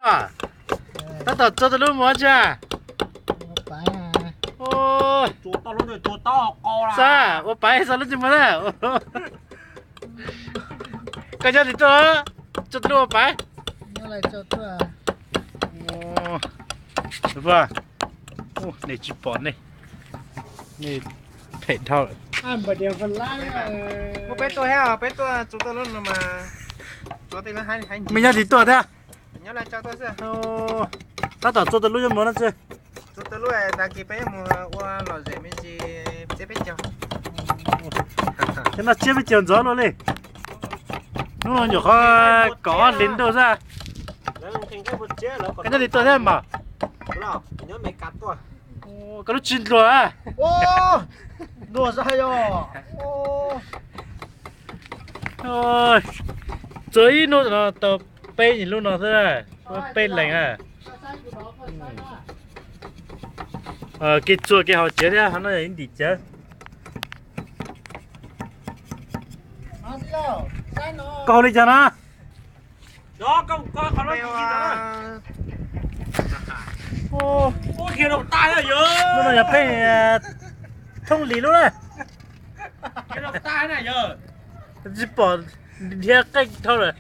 Tab tom txua tau lub mus tsi? Xav ua paiv txog lub tsis mus na. Koj nyob li tuaj, txua tau lub ua paiv. Nej tsis pom nej, nej phem dhau lawm. Muab peb tuaj thiab, peb tuaj txua tau lub no mas, txua tej lub haib haib ntsis. Mej nyob li tuaj thiab. Tab tom txua tau lub yuav mus no tsi? Txua tau lub tag kis peb yuav mus ua lom zem me ntsis tsiab peb caug. Ces no tsiab peb caug ntxov luaj li. Hnub no nyuam qhuav kaum ob hlis ntuj xwb. Koj nyob li tuaj thiab mas? Koj lub tsis dluag a? Txua ib hnub no tau peb lub no xwb, peb leeg a. Kev txua kev haus cawv thiab, ho no yog ib ntim cawv. Koj haus li cas no? Lub no yog pheej thoob lis lub na. Tsis pom dhia qeej dhau lawm.